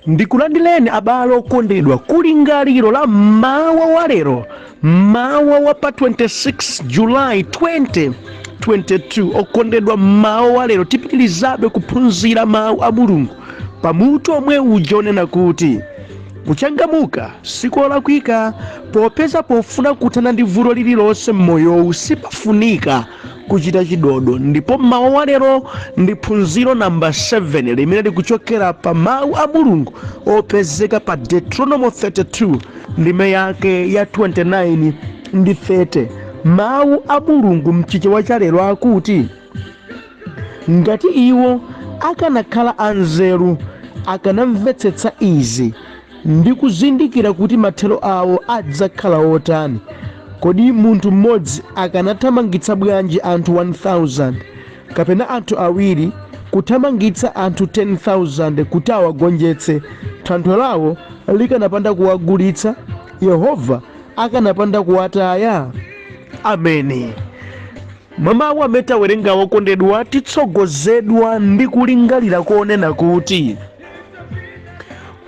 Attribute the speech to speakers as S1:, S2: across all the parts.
S1: Ndikulandireni abale okondedwa kulingaliro la mmawa wa lero, mmawa wa pa 26 July 2022. Okondedwa, mmawa wa lero tipitirizabe kuphunzira mawu a Mulungu pamutu omwe uja onena kuti kuchangamuka sikolakwika, popeza pofuna kuthana ndi vuto lililonse m'moyowu sipafunika kuchita chidodo. Ndipo mmawa wa lero ndi phunziro namba 7 limene likuchokera pa mawu a Mulungu opezeka pa Deuteronomy 32 ndime yake ya 29 ndi 30. Mawu a Mulungu mchichewa cha lero akuti, ngati iwo akanakhala anzeru akanamvetsetsa izi ndi kuzindikira kuti mathero awo adzakhala otani. Kodi munthu mmodzi akanathamangitsa bwanji anthu 1,000, kapena anthu awiri kuthamangitsa anthu 10,000 kuti awagonjetse, Thanthwe lawo likanapanda kuwagulitsa, Yehova akanapanda kuwataya? Ameni. Mwa mawu amene tawerengawa, okondedwa, titsogozedwa ndi kulingalira konena kuti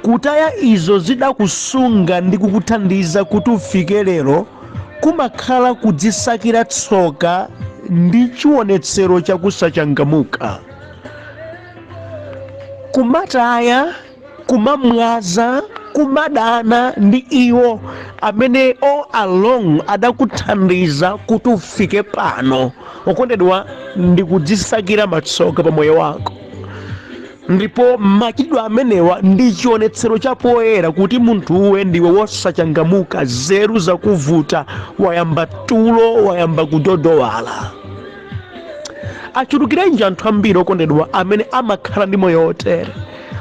S1: kutaya izo zidakusunga ndi kukuthandiza kuti ufike lero kumakhala kudzisakira tsoka ndi chionetsero chakusachangamuka. Kumataya, kumamwaza, kumadana ndi iwo amene all along adakuthandiza kuti ufike pano, okondedwa, ndi kudzisakira matsoka pa moyo wako. Ndipo machitidwe amenewa ndi chionetsero cha poyera kuti munthuwe ndiwe wosachangamuka, zeru zakuvuta, wayamba tulo, wayamba kudodowala. Achulukirenji anthu ambiri, okondedwa, amene amakhala ndi moyo otere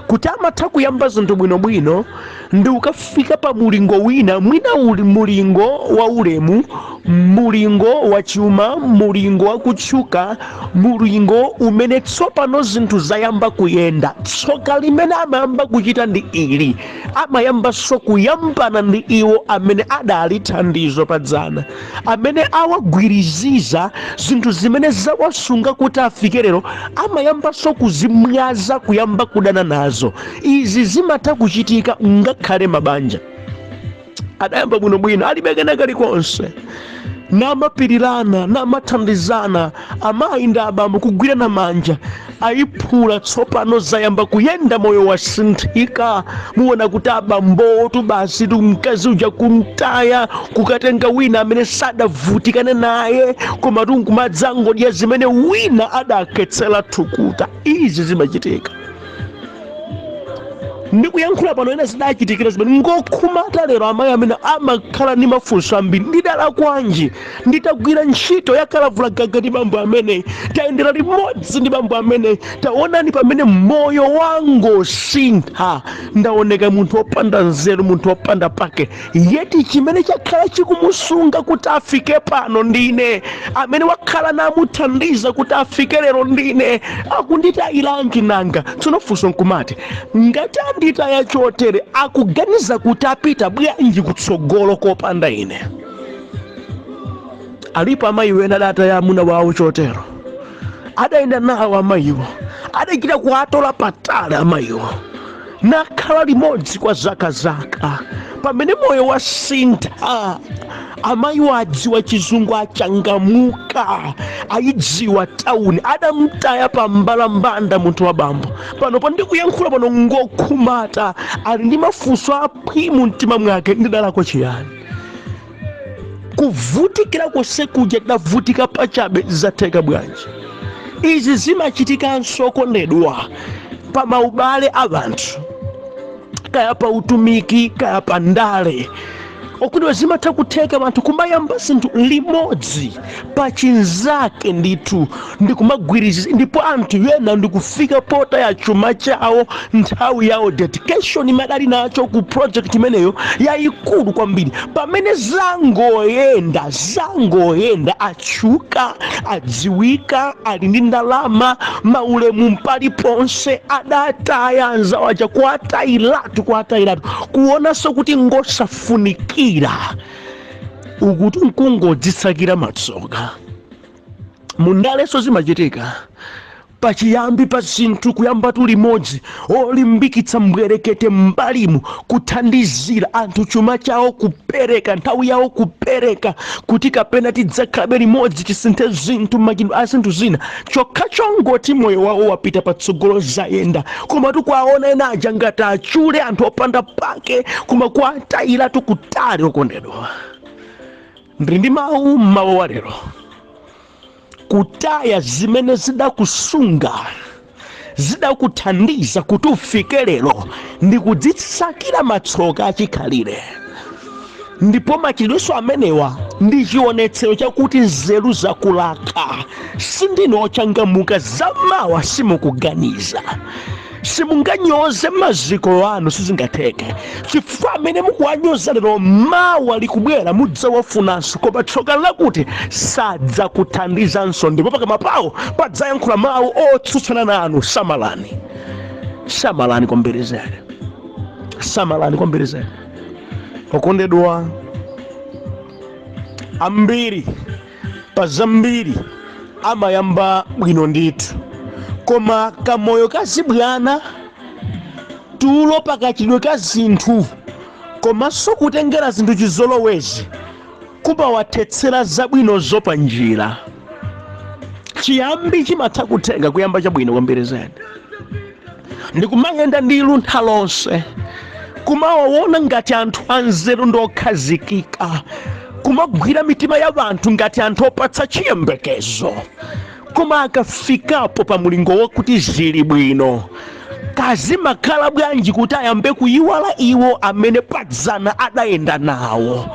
S1: kuti amatha kuyamba zinthu bwinobwino ndi ukafika pa mulingo wina, mwina uli mulingo wa ulemu, mulingo wa chuma, mulingo wa kutchuka, mulingo umene tsopano zinthu zayamba kuyenda. Tsoka limene amayamba kuchita ndi ili: amayambanso kuyambana ndi iwo amene adali thandizo padzana, amene awagwiriziza zinthu zimene zawasunga kuti afike lero. Amayambanso kuzimwaza, kuyamba kudana nazo. Izi zimatha kuchitika ngakhale mabanja adayamba bwinobwino, alibe kena kalikonse, namapirirana, namathandizana, amayi ndi abambo kugwirana manja, ayiphula. Tsopano zayamba kuyenda, moyo wasinthika, muona kuti abambotu basi tu mkazi uja kumtaya, kukatenga wina amene sadavutikane naye, koma tunkumadzangodya zimene wina adakhetsera thukuta. Izi zimachitika. Ndikuyankhula pano ena zidachitikira zimene ngokhumata lero, amayi amene amakhala ndi mafunso ambiri: ndidalakwanji? Nditagwira ntchito yakalavula gaga ndi bambo ameneyi, tayendera limodzi ndi bambo ameneyi, taonani pamene moyo wangosintha, ndaoneka munthu wopanda nzeru, munthu wopanda pake. Yeti chimene chakhala chikumusunga kuti afike pano ndine amene wakhala namuthandiza kuti afike lero, ndine akunditayilanji nanga? Tsono funso nkumati, ngati anditaya chotere, akuganiza kuti apita bwanji kutsogolo kopanda ine? Alipo amayi wena adataya amuna wawo chotero, adayenda nawo amayiwo, adachita kuwatola patali amayiwo, nakhala limodzi kwa zakazaka. Pamene moyo wasintha, amayiwo adziwa chizungu, achangamuka, ayidziwa tauni, adamtaya pa mbalambanda munthu wa bambo. Panopo ndikuyankhula pano ngokhumata, ali ndi mafunso aphwi mu mtima mwake: ndidalakwa chiyani? Kuvutikira konse kuja tidavutika pachabe? Zatheka bwanji? Izi zimachitikanso, okondedwa, pa maubale a anthu, kaya pa utumiki, kaya pa ndale. Okondedwa, zimatha kutheka anthu kumayamba zinthu limodzi pa chinzake ndithu ndikumagwiriziza, ndipo anthu ena ndikufika potaya chuma chawo, nthawi yawo, dedication imene adali nacho ku project imeneyo yayikulu kwambiri. Pamene zangoyenda, zangoyenda, atchuka, adziwika, ali ndi ndalama, maulemu mpaliponse, adataya anzawo aja, kuatayiratu, kuatayiratu, kuonanso kuti ngosafunikira. Ukuti nkungodzisakira matsoka. Mundalenso zimachitika. Pachiyambi pa zinthu kuyambatu limodzi, olimbikitsa mbwerekete m'mbalimu, kuthandizira anthu chuma chawo kupereka, nthawi yawo kupereka, kuti kapena tidzakhalabe limodzi, tisinthe zinthu, machitidwe a zinthu zina. Chokha chongoti moyo wawo wapita patsogolo, zayenda, komatu kwaona ena aja ngati achule, anthu opanda pake, koma kuatayiratu kutali. Okondedwa, ndili ndi mawu mmawa wa lero: kutaya zimene zidakusunga, zidakuthandiza kuti ufike lero, ndi kudzisakira matsoka achikhalire. Ndipo machitidwenso amenewa ndi chionetsero chakuti nzeru zakulaka, sindinu ochangamuka, zamawa simukuganiza. Simunganyoze maziko anu, sizingatheke, chifukwa amene mukuwanyoza lero, mawa likubwera mudzawafunanso, koma tsoka lakuti sadzakuthandizanso, ndipo pakamwa pawo padzayankhula mawu otsutsana nanu. Samalani, samalani kwambiri zedi, samalani kwambiri zedi. Okondedwa, ambiri pa zambiri amayamba bwino ndithu, koma kamoyo kazibwana, tulo pakachidwe ka zinthu, komanso kutengera zinthu chizolowezi, kumawathetsera zabwinozo pa njira. Chiyambi chimatha kutheka kuyamba chabwino kwambiri zedi, ndikumayenda ndi luntha lonse, kumawawona ngati anthu anzeru ndi okhazikika, kumagwira mitima ya anthu ngati anthu opatsa chiyembekezo. Koma akafikapo pa mulingo wakuti zili bwino, kazimakhala bwanji kuti ayambe kuyiwala iwo amene padzana adayenda nawo,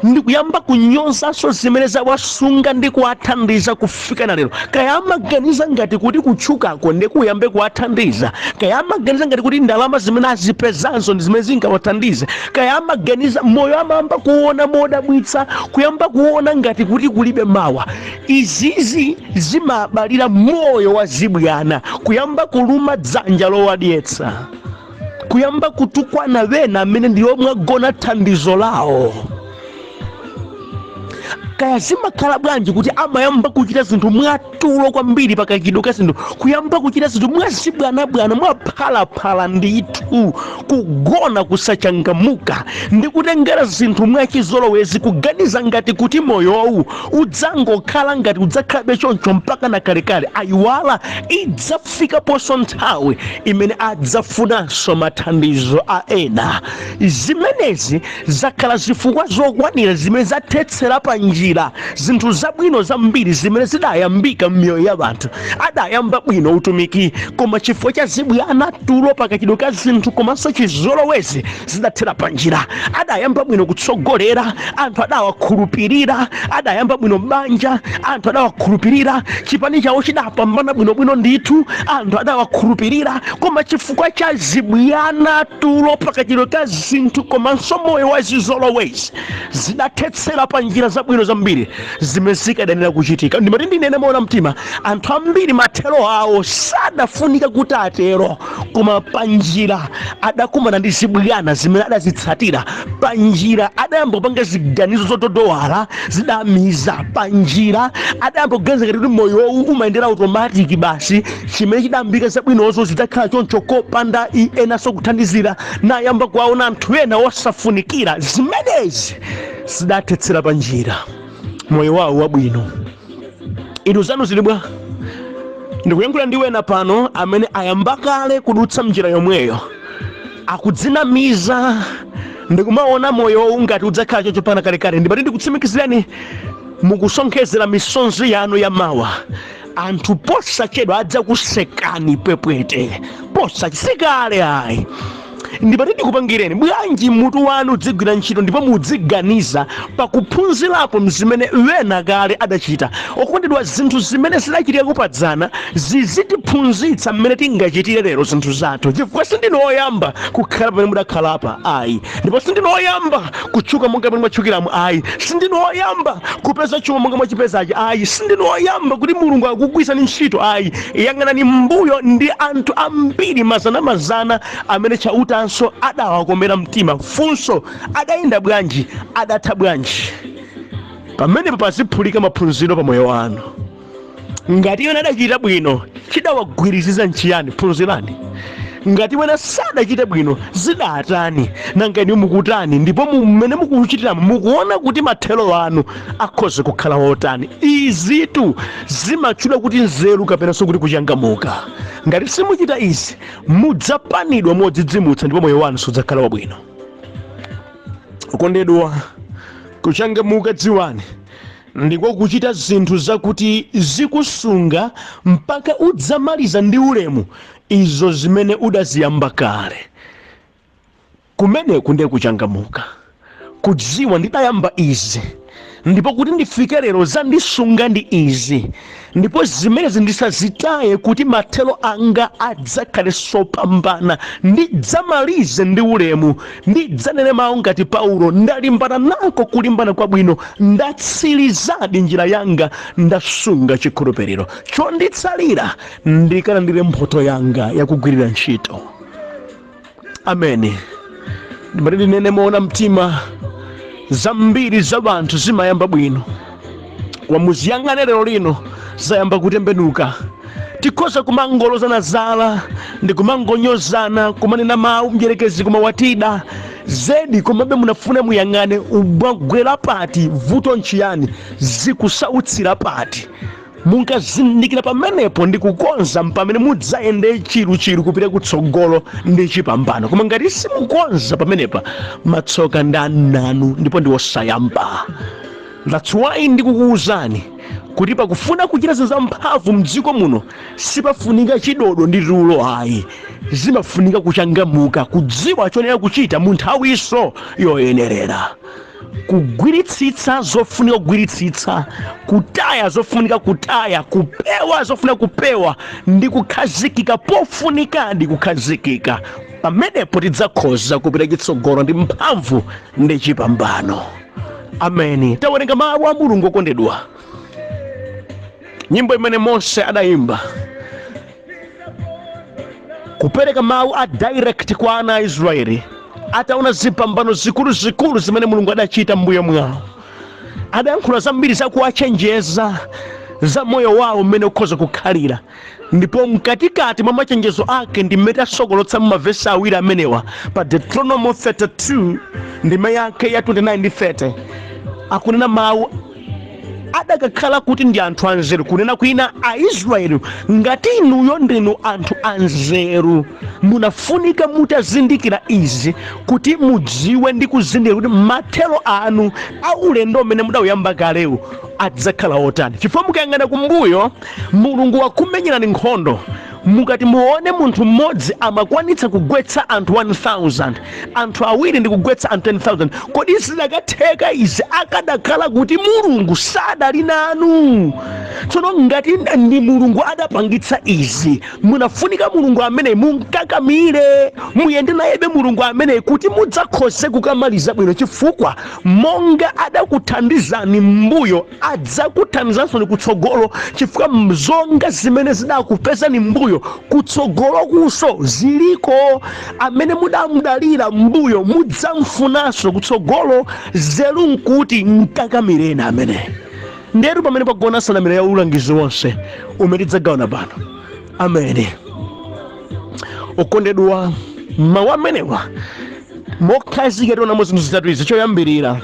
S1: ndikuyamba kunyozanso zimene zawasunga ndi kuwathandiza kufika na lero? Kaya amaganiza ngati kuti kutchukako ndi kuyambe kuwathandiza, kaya amaganiza ngati kuti ndalama zimene azipezanso ndi zimene zingawathandize, kaya amaganiza moyo amayamba kuona modabwitsa, kuyamba kuona ngati kuti kulibe mawa. Izizi zimabalira moyo wa zibwana, kuyamba kuluma dzanja lowadyetsa, kuyamba kutukwana wena amene ndi omwe agona thandizo lawo. Kaya zimakhala bwanji kuti amayamba kuchita zinthu mwatulo kwambiri pakachidwe ka zinthu, kuyamba kuchita zinthu mwazibwanabwana, mwaphalaphala ndithu, kugona, kusachangamuka ndi kutengera zinthu mwachizolowezi, kuganiza ngati kuti moyowu udzangokhala ngati udzakhalabe choncho mpaka na kalekale. Ayiwala idzafikaponso nthawi imene adzafunanso mathandizo a ena. Zimenezi zakhala zifukwa zokwanira zimene zathetsera pa njira zinthu zabwino zambiri zimene zidayambika m'miyoyo ya anthu. Adayamba bwino utumiki, koma chifukwa cha zibwana, tulo pakachidwe ka zinthu komanso chizolowezi, zidathera pa njira. Adayamba bwino kutsogolera, anthu adawakhulupirira. Adayamba bwino banja, anthu adawakhulupirira. Chipani chawo chidapambana bwinobwino ndithu, anthu adawakhulupirira. Koma chifukwa cha zibwana, tulo pakachidwe ka zinthu komanso moyo wa zizolowezi, zidathetsera pa njira zabwino zambiri zimene zikadanira kuchitika. Ndimati ndinene moona mtima, anthu ambiri mathero awo sadafunika kuti atero, koma pa njira adakumana ndi zibwana zimene adazitsatira. Pa njira adayamba kupanga ziganizo zotodowala, zidamiza. Pa njira adayamba kuganiza ngati kuti moyowu umayendera automatic basi, chimene chidayambika zabwinozo zidzakhala choncho kopanda enanso kuthandizira, nayamba kuwaona anthu ena osafunikira. Zimenezi zidathetsera pa njira moyo wawo wabwino. Inu zanu zili bwa? Ndikuyankhula ndi wena pano amene ayamba kale kudutsa mnjira yomweyo, akudzinamiza ndikumaona moyowu ngati udzakhala choncho pana kalekale. Ndimati ndikutsimikizireni, mukusonkhezera misonzi yanu ya mawa. Anthu posachedwa adzakusekani pwepwete, posachisikale ayi. Ndimati ndikupangireni bwanji, mutu wanu udzigwira ntchito ndipo mudziganiza pakuphunzirapo mzimene wena kale adachita. Okondedwa, zinthu zimene zidachitika kupadzana zizitiphunzitsa mmene tingachitire lero zinthu zathu, chifukwa sindinu oyamba kukhala pamene mudakhalapa ayi, ndipo sindinu oyamba kutchuka monga pamene mwatchukiramo ayi, sindinu oyamba kupeza chuma monga mwachipezachi ayi, sindinu oyamba kuti Mulungu akugwirizani ntchito ayi. Yang'anani mbuyo, ndi anthu ambiri mazana mazana amene Chautanso adawakomera mtima. Funso: adayenda bwanji? Adatha bwanji? Pamenepo paziphulika maphunziro pa moyo wanu. Ngati iwo adachita bwino, chidali Chidawagwiriziza nchiyani? Phunzirani. Ngati wena sadachite bwino, zidatani? Nanga inu mukutani? Ndipo mmene mukuchitiramo, mukuona kuti mathero anu akhoza kukhala otani? Izitu zimatchedwa kuti nzeru kapenanso kuti kuchangamuka. Ngati simuchita izi, mudzapanidwa modzidzimutsa ndipo moyo wanu sudzakhala wabwino. Okondedwa, kuchangamuka, dziwani, ndiko kuchita zinthu zakuti zikusunga mpaka udzamaliza ndi ulemu izo zimene udaziyamba kale. Kumeneku ndiye kuchangamuka, kudziwa ndidayamba izi, ndipo kuti ndifike lero zandisunga ndi izi, ndipo zimenezi ndisazitaye kuti mathero anga adzakhale sopambana, ndidzamalize ndi ulemu, ndidzanene mawu ngati Paulo: ndalimbana nako kulimbana kwabwino, ndatsirizadi njira yanga, ndasunga chikhulupiriro, chonditsalira ndikalandire mphotho yanga yakugwirira ntchito. Ameni. Ndimati ndinene moona mtima, zambiri za anthu zimayamba bwino, koma muziyang'ane lero lino zayamba kutembenuka. Tikhoza kumangolozana zala ndi kumangonyozana, kumanena mawu mdyerekezi, koma watida zedi. Komabe munafuna muyang'ane ubwagwera pati, vuto nchiyani, zikusautsira pati. Munkazindikira pamenepo ndi kukonza, pamene mudzayende chiruchiru kupita kutsogolo ndi chipambano. Koma ngati simukonza pamenepa, matsoka ndi ananu ndipo ndi osayamba. That's why ndikukuwuzani kuti pakufuna kuchita zinthu zamphamvu mdziko muno, sipafunika chidodo ndi tulo ayi. Zimafunika kuchangamuka, kudziwa choyenera kuchita mu nthawiso yoyenerera, kugwiritsitsa zofunika kugwiritsitsa, kutaya zofunika kutaya, kupewa zofunika kupewa, ndi kukhazikika pofunika ndi kukhazikika. Pamenepo tidzakhoza kupita chitsogolo ndi mphamvu ndi chipambano. Ameni. Tawerenga mawu a Mulungu, okondedwa. Nyimbo imene Mose adayimba kupereka mawu a direct kwa ana a Israeli ataona zipambano zikuluzikulu zimene Mulungu adachita m'mbuyo mwawo, adayankhula zambiri zakuwachenjeza za moyo wawo mmene ukhoza kukhalira. Ndipo mkatikati mwa machenjezo ake ndi mmene tasokolotsa mumavesi awiri amenewa pa Deuteronomy 32, ndime yake ya 29 ndi 30. Akunena mawu adakakhala kuti ndi anthu anzeru. Kunena kwina, Aisraeli, ngati inuyo ndinu anthu anzeru, munafunika mutazindikira izi kuti mudziwe ndi kuzindikira kuti mathero anu aulendo umene mudawuyamba kalewu adzakhala otani, chifukwa mukayang'ana kumbuyo, Mulungu wakumenyerani nkhondo. Mukati muone, munthu mmodzi amakwanitsa kugwetsa anthu 1000, anthu awiri ndi kugwetsa anthu 10,000. Kodi zidakatheka izi akadakhala kuti Mulungu sadali nanu? Tsono ngati ndi Mulungu adapangitsa izi, munafunika Mulungu amene munkakamire, muyende nayebe Mulungu amene kuti mudzakhoze kukamaliza bwino, chifukwa monga adakuthandizani m'mbuyo, adzakuthandizanso kutsogolo, chifukwa zonga zimene zidakupezani m'mbuyo, kutsogolo kuso ziliko. Amene mudamudalira m'mbuyo mudzamfunanso kutsogolo. Zeru nkuti nkakamireni amene ndetu pamene pagona nsanamira ya ulangizi wonse umene tidzagawana pano. Amene okondedwa, mawu amenewa mokhazika tionamo zinthu zitatu izi. Choyambirira,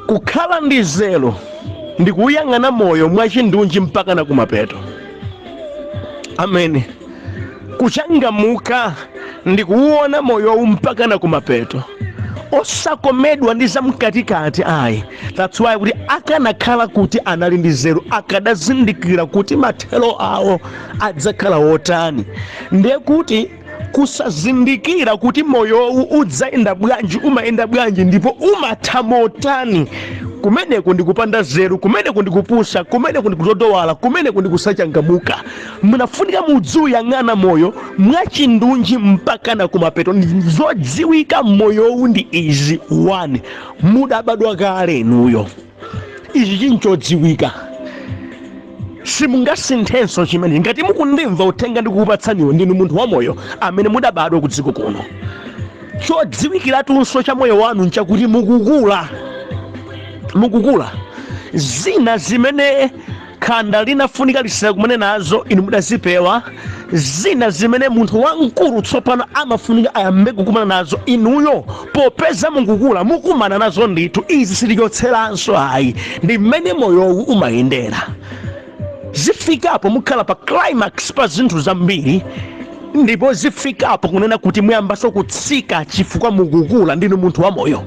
S1: kukhala ndi nzeru ndi kuyang'ana moyo mwachindunji mpaka na kumapeto. Amene kuchangamuka ndi kuwuona moyowu mpaka na kumapeto, osakomedwa ndi zamkatikati ayi. That's why kuti akanakhala kuti anali ndi nzeru, akadazindikira kuti mathero awo adzakhala wotani. Ndiye kuti kusazindikira kuti moyowu udzayenda bwanji, umayenda bwanji, ndipo umatha motani, kumeneku ndi kupanda nzeru, kumeneku ndi kupusa, kumeneku ndi kutotowala, kumeneku ndi kusachangamuka. Munafunika mudziuyang'ana moyo mwachindunji mpaka na kumapeto. Zodziwika moyowu ndi izi: 1, mudabadwa kale inuyo, ichi chinchodziwika, simungasinthenso chimene. Ngati mukundimva uthenga ndikukupatsaniwo, ndinu munthu wamoyo amene mudabadwa ku dziko kuno. Chodziwikiratunso cha moyo wanu nchakuti mukukula, mukukula. Zina zimene Khanda linafunika lisakumane nazo, inu mudazipewa. Zina zimene munthu wamkulu tsopano amafunika ayambe kukumana nazo, inuyo popeza mukukula mukumana nazo ndithu. Izi sitichotseranso ayi, ndi mmene moyowu umayendera. Zifikapo mukhala pa climax pa zinthu zambiri, ndipo zifikapo kunena kuti muyambanso kutsika chifukwa mukukula, ndinu munthu wamoyo.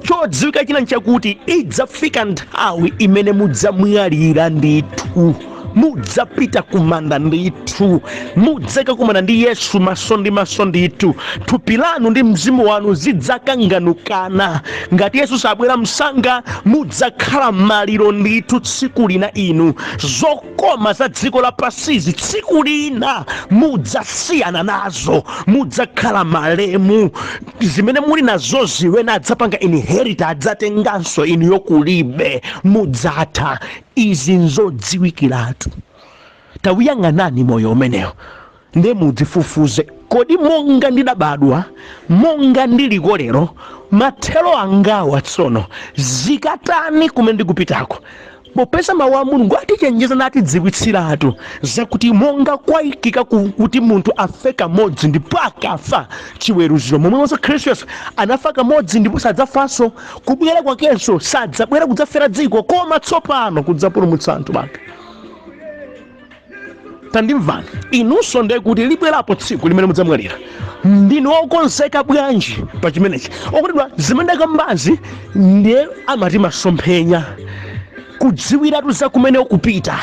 S1: Chodziwika china nchakuti idzafika nthawi imene mudzamwalira ndithu, mudzapita kumanda ndithu, mudzakakumana ndi Yesu maso ndi maso ndithu. Thupi lanu ndi mzimu wanu zidzakanganukana. Ngati Yesu sabwera msanga, mudzakhala maliro ndithu tsiku lina. Inu zokoma za dziko lapansizi tsiku lina mudzasiyana nazo, mudzakhala malemu. Zimene muli nazozi wena adzapanga inherit, adzatenganso, inu yokulibe, mudzatha. Izi nzodziwikiratu. Tawiyang'anani moyo umenewo, nde mudzifufuze: kodi monga ndidabadwa, monga ndiliko lero, mathero angawa tsono zikatani kumene ndikupitako? Popeza mawu a Mulungu atichenjeza natidziwitsiratu zakuti monga kwayikika kuti munthu afe kamodzi ndipo akafa chiweruziro, momwemonso Khristu Yesu anafa kamodzi ndipo sadzafanso. Kubwera kwakenso sadzabwera kudzafera dziko, koma tsopano kudzapulumutsa anthu ake. Tandimvani inunso, ndiye kuti libwerapo tsiku limene mudzamwalira. Ndinu okonzeka bwanji pa chimenechi, okondedwa? Zimene ndakambazi ndiye amati masomphenya, kudziwiratu za kumene ukupita.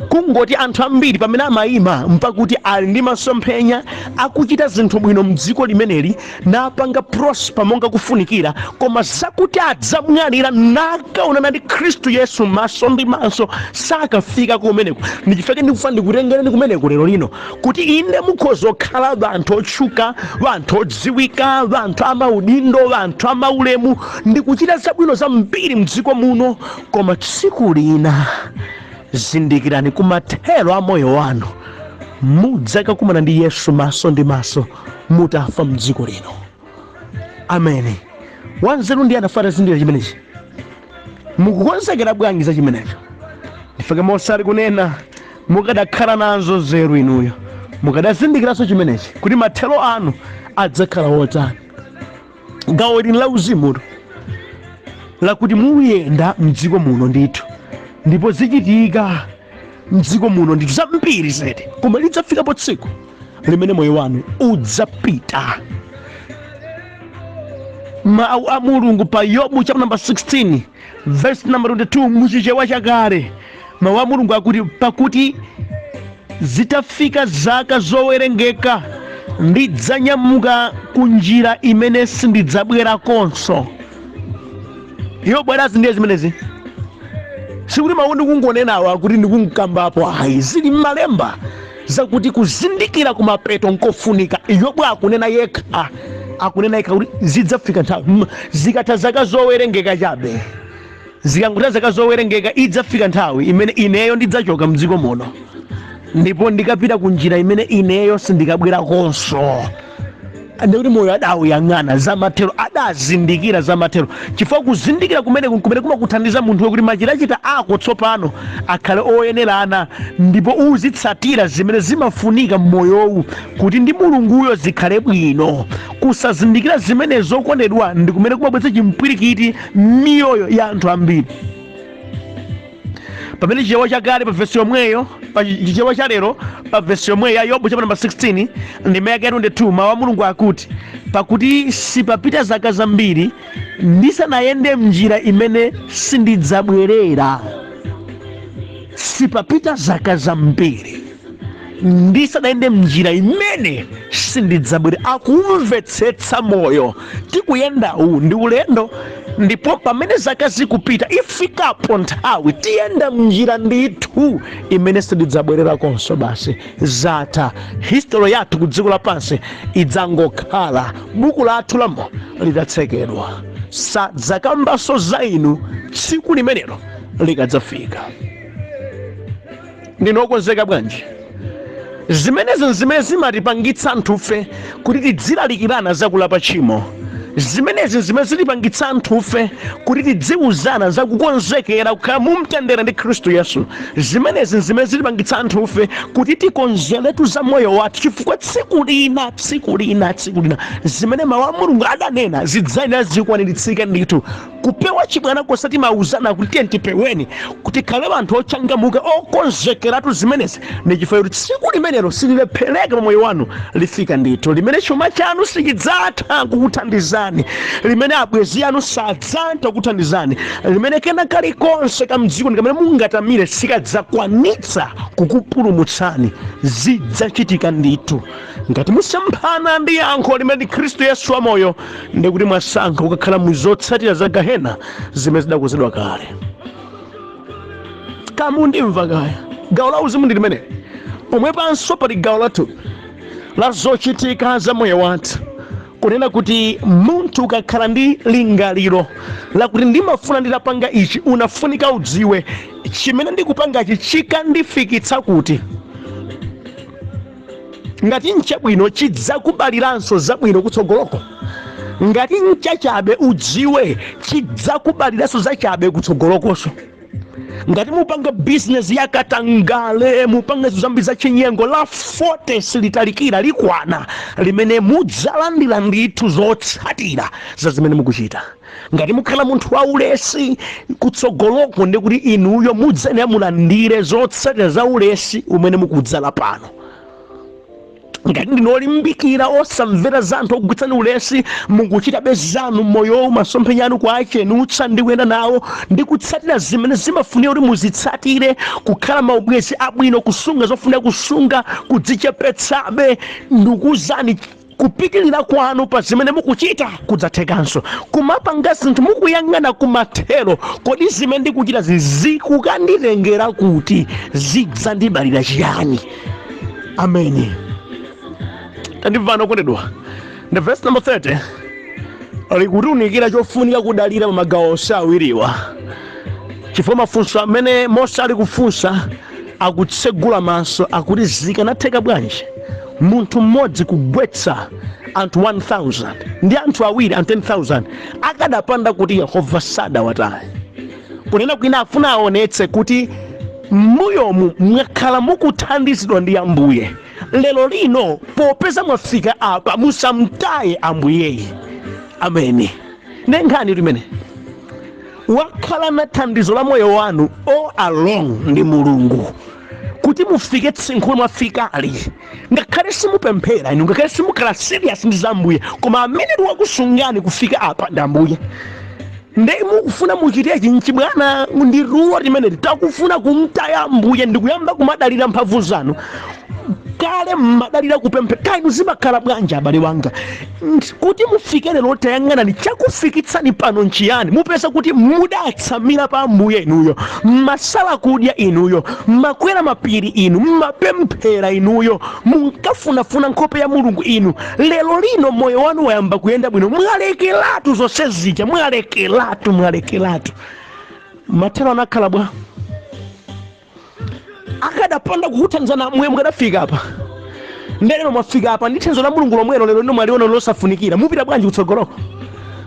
S1: Kungoti anthu ambiri pamene amayima mpakuti ali ndi masomphenya akuchita zinthu bwino mdziko limeneli, napanga prosper monga kufunikira, koma zakuti adzamwalira nakaonana ndi Khristu Yesu maso ndi maso sakafika kumeneko. Ndichifukwa ndikufa ndikutengereni kumeneko lero lino, kuti inde mukhoza kukhala anthu otchuka, anthu odziwika, anthu amaudindo, anthu amaulemu ndi kuchita zabwino zambiri mdziko muno, koma tsiku lina zindikirani, kumathero a moyo wanu mudzakakumana ndi Yesu maso ndi maso mutafa mdziko lino. Amene wanzeru ndiye anafata zindikira chimenechi. Mukukonzekera bwanji za chimenecho? Ndifike mosati kunena mukadakhala nazo nzeru inuyo, mukadazindikiranso chimenechi kuti mathero anu adzakhala otani. Gawo ili la uzimutu lakuti muyenda mdziko muno ndithu, ndipo zichitika mdziko muno ndithu zambiri zedi, koma lidzafikapo tsiku limene moyo wanu udzapita. Mawu a Mulungu pa Yobu chapter number 16 verse number 22, muchichewa chakale, mawu a Mulungu akuti: "Pakuti zitafika zaka zowerengeka ndidzanyamuka ku njira imene sindidzabwerakonso." Yobu adazindiye zimenezi. Sikuti mawu ndikungonenawa kuti ndikunkambapo ayi, zili m'malemba zakuti kuzindikira kumapeto nkofunika. Yobu akunena yekha, akunena yekha kuti zidzafika nthawi, zikatha zaka zowerengeka chabe, zikangotha zaka zowerengeka, idzafika nthawi imene ineyo ndidzachoka mdziko muno ndipo ndikapita ku njira imene ineyo sindikabwerakonso. Ndikuti moyo adawuyang'ana zamathero, adazindikira zamathero, chifukwa kuzindikira kumene kumene kumakuthandiza munthuwe kuti machitachita ako tsopano akhale oyenerana ndipo uzitsatira zimene zimafunika mmoyowu kuti ndi Mulunguyo zikhale bwino. Kusazindikira zimene, zokondedwa, ndi kumene kumabweretsa chimpwirikiti m'miyoyo ya anthu ambiri. Pamene Chichewa chakale pa vesi yomweyo, pa Chichewa cha lero pa vesi yomweyo ya Yobu chapter number 16 ndime yake ya 22, mawu a Mulungu akuti: "Pakuti sipapita zaka zambiri ndisanayende mnjira imene sindidzabwerera." Sipapita zaka zambiri ndisanayende mnjira imene sindidzabwerera. Akumvetsetsa moyo tikuyendawu ndi ulendo, ndipo pamene zaka zikupita ifikapo nthawi tiyenda mnjira ndithu imene sindidzabwererakonso. Basi, zatha. History yathu ku dziko lapansi idzangokhala buku lathu lamo litatsekedwa, sadzakambanso za inu tsiku limenelo likadzafika. Ndinu okonzeka bwanji? Zimenezi zimene zimatipangitsa anthufe kuti tidzilalikirana zakulapa tchimo. Zimenezi zimene zitipangitsa anthufe kuti tidziwuzana za kukonzekera kukhala mumtendere ndi Khristu Yesu. Zimenezi zimene zitipangitsa anthufe kuti tikonzeretu za moyo wathu, chifukwa tsiku lina, tsiku lina, tsiku lina zimene mawu a Mulungu adanena zidzayenera zikwaniritsike ndithu. Kupewa chibwana kosati mauzana kuti tiye tipeweni kuti tikhale anthu ochangamuka, okonzekeratu zimenezi, ndi chifukwa kuti tsiku limenelo sililephereka pa moyo wanu, lifika ndithu, limene chuma chanu sichidzatha kukuthandizani, limene abwenzi anu sadzatha kukuthandizani, limene kena kalikonse kamdziko ndi kamene mungatamire sikadzakwanitsa kukupulumutsani. Zidzachitika ndithu ngati musemphana ndi yankho limene ndi Khristu Yesu wamoyo, ndikuti mwasankha kukakhala mu zotsatira za gahena zimene zidakonzedwa kale. Kamundimva kaya? Gawo la uzimu ndi limene pomwe panso pali gawo lathu la zochitika za moyo wathu, kunena kuti munthu ukakhala ndi lingaliro lakuti ndimafuna nditapanga ichi, unafunika udziwe chimene ndikupangachi chikandifikitsa kuti. Ngati nchabwino, chidzakubaliranso zabwino kutsogoloko. Ngati nchachabe, udziwe chidzakubaliranso zachabe kutsogolokonso. Ngati mupanga bizinesi yakatangale, mupanga zinthu zambiri za chinyengo, la 40 silitalikira, likwana limene mudzalandira ndithu zotsatira za zimene mukuchita. Ngati mukhala munthu waulesi, kutsogoloko ndi kuti inuyo mudzayenera mulandire zotsatira za ulesi umene mukudzala pano. Ngati ndinu olimbikira, osamvera za anthu okugwitsani ulesi, mukuchitabe zanu moyowu, masomphenya anu kuachenutsa ndi kuyenda nawo ndi kutsatira zimene zimafunika kuti muzitsatire, kukhala maubwezi abwino, kusunga zofunika kusunga, kudzichepetsabe, ndikuwuzani, kupitilira kwanu pa zimene mukuchita kudzathekanso. Kumapanga zinthu mukuyang'ana kumathero, kodi zimene ndikuchita zikukanditengera kuti, zidzandibalira chiyani? Ameni. Tandimvani okondedwa, the verse number 30 likutiunikira chofunika kudalira pa magawo onse awiriwa, chifukwa mafunso amene Mose ali kufunsa akutsegula maso, akuti zikanatheka bwanji munthu mmodzi kugwetsa anthu 1000 ndi anthu awiri anthu 10,000 akadapanda kuti Yehova sadawataye? Kunena kwina, afuna aonetse kuti m'mbuyomu mwakhala mukuthandizidwa ndi Ambuye. Lero lino popeza mwafika apa, musamtaye Ambuyeyi. Ameni. Ndi nkhani limene wakhala na thandizo la moyo wanu all along ndi Mulungu kuti mufike tsinkhu mwafikali. Ngakhale simupemphera inu, ngakhale simukhala serious ndi za Ambuye, koma amene wakusungani kufika apa ndi Ambuye. Nde mukufuna muchite chinchibwana, ndi tulo limene takufuna kumtaya Ambuye ndikuyamba kumadalira mphamvu zanu. Kale mmadalira kupemphera, kainu zimakhala bwanji, abale wanga, kuti mufike lero? Tayang'anani, chakufikitsani pano nchiyani? Mupeza kuti mudatsamira pa Ambuye inuyo, mmasala kudya inuyo, mmakwera mapiri inu, mmapemphera inuyo, munkafunafuna nkhope ya Mulungu inu. Lero lino moyo wanu wayamba kuyenda bwino, mwalekeratu zonse zija, mwalekeratu, mwalekeratu. Mathero anakhala bwa? Akadapanda kukuthandizana mwe, mukadafika apa? Ndelero mwafika apa ndi thandizo la Mulungu lomwelo, lero lino mwaliona losafunikira. Mupita bwanji kutsogoloko?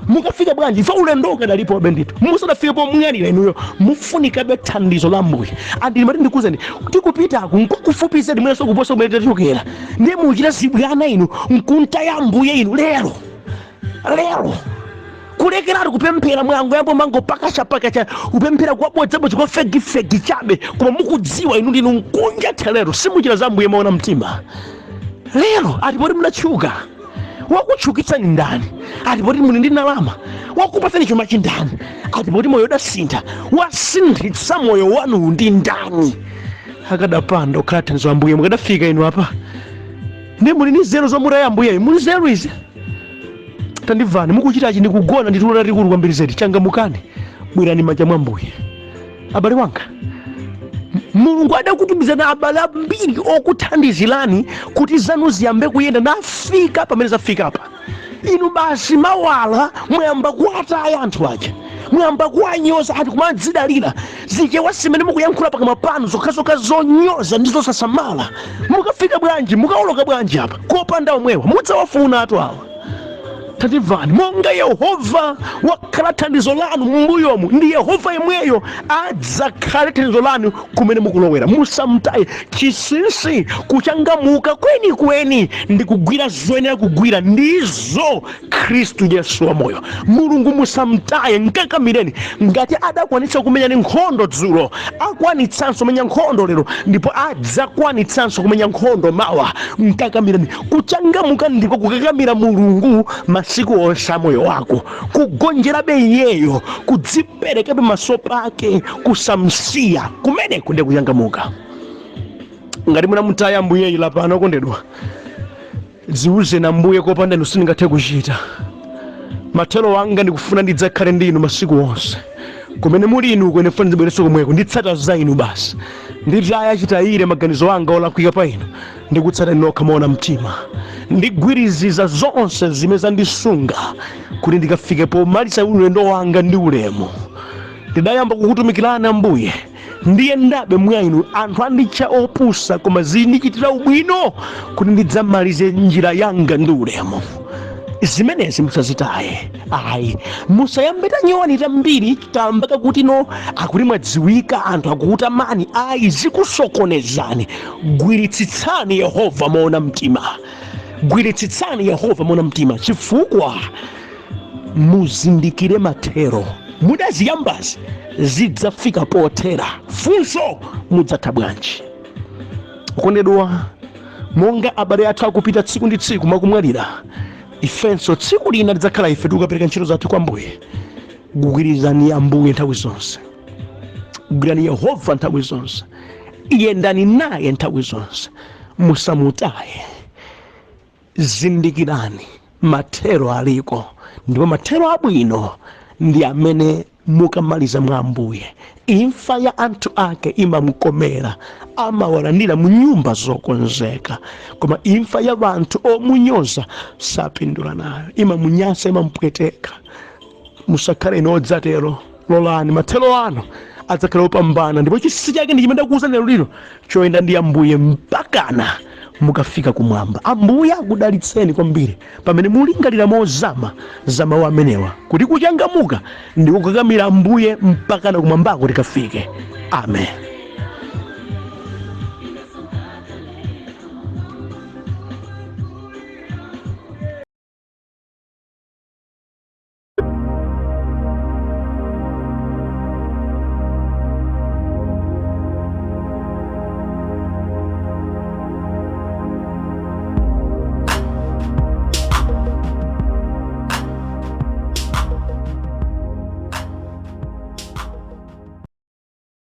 S1: Mukafika bwanji? Ife ulendo ukadalipobe ndithu, musadafike pomwalira inuyo, mufunikabe thandizo la Ambuye. Andimati ndikuzeni, tikupitaku nkukufupi zedi mwenso kuposa kumene tachokera. Ndiye muchita zibwana inu nkuntaya Ambuye inu lero lero, kulekeratu kupemphera, mwango yambo mango pakachapakacha, kupemphera kwabodzabodza, kwa fake fake chabe, koma mukudziwa inu ndinu nkunja thelero, simuchita za Ambuye maona mtima. Lero atipoti munatchuka, wakutchukitsani ndani? Atipoti muli ndi ndalama, wakupatsani chuma chindani? Atipoti moyo udasintha, wasinthitsa moyo wanu ndi ndani? Akadapanda kukhala thandizo Ambuye, mukadafika inu apa? Ndi muli ndi nzeru zomutaya Ambuyeyo? Muli nzeru izi? Tandimvani, mukuchitachi ndikugona ndi tulo tatikulu kwambiri zedi. Changamukani, bwerani m'manja mwa Ambuye. Abale wanga, Mulungu adakutumizani abale ambiri okuthandizirani kuti zanu ziyambe kuyenda, nafika pamene zafika apa. Inu basi mawala mwayamba kuwataya anthu aja, mwayamba kuwanyoza anthu, kumadzidalira zichewa zimene mukuyankhula pakamwa panu zokhazokha zonyoza ndi zosasamala. Mukafika bwanji? Mukawoloka bwanji apa kopanda omwewa? Mudzawafuna atu awa. Tatimvani, monga Yehova wakhala thandizo lanu m'mbuyomu, ndi Yehova yemweyo adzakhale thandizo lanu kumene mukulowera. Musamtaye. Chinsinsi kuchangamuka kwenikweni ndi kugwira zoyenera kugwira, ndizo Khristu Yesu wa moyo. Mulungu musamtaye, nkakamireni. Ngati adakwanitsa kumenyani nkhondo dzulo, akwanitsanso kumenya nkhondo lero, ndipo adzakwanitsanso kumenya nkhondo mawa. Nkakamireni. Kuchangamuka ndiko kukakamira Mulungu masiku onse a moyo wako, kugonjerabe iyeyo, kudziperekabe maso pake, kusamsiya. Kumeneko ndiye kuchangamuka. Ngati munamutaya Ambuyeyi, lapano okondedwa, dziwuzeni Ambuye, kopanda inu sindingathe kuchita. Mathero anga ndikufuna ndidzakhale ndi inu masiku onse. Kumene muli inu, ine ndifuna ndibwerenso komweko, nditsata za inu basi. Nditaya chitayire maganizo anga olakwika pa inu, ndikutsata inu nokha moona mtima. Ndigwiriziza zonse zimene zandisunga kuti ndikafike pomaliza ulendo wanga ndi ulemu. Ndidayamba kukutumikirani Ambuye, ndiyendabe mwa inu. Anthu anditcha opusa, koma zindichitira ubwino kuti ndidzamalize njira yanga ndi ulemu. Zimenezi musazitaye ayi. Musayambe tanyowani tambiri kamba kakuti no akuti mwadziwika, anthu akukutamani, ayi, zikusokonezani. Gwiritsitsani Yehova moona mtima, gwiritsitsani Yehova moona mtima, chifukwa muzindikire mathero. Mudaziyambazi zidzafika pothera. Funso, mudzatha bwanji? Okondedwa, monga abale athu akupita tsiku ndi tsiku mwakumwalira, ifenso tsiku lina lidzakhala ife tikukapereka ntchito zathu kwa Ambuye. Gwirizani Ambuye nthawi zonse, gwirani Yehova nthawi zonse, yendani naye nthawi zonse, musamutaye. Zindikirani mathero aliko, ndipo mathero abwino ndi amene mukamaliza mwa Ambuye. Imfa ya anthu ake imamkomera, amawalandira mu nyumba zokonzeka, koma imfa ya anthu omunyoza sapindula nayo, imamunyasa, imampweteka. Musakhale inu odzatero. Lolani mathero anu adzakhale opambana, ndipo chinsinsi chake ndi chimene ndakuwuzani lero lino, choyenda ndi Ambuye mpakana mukafika kumwamba. Ambuye akudalitseni kwambiri pamene mulingalira mozama za mawu amenewa, kuti kuchangamuka ndi kukakamira Ambuye mpakana kumwambako tikafike. Amen.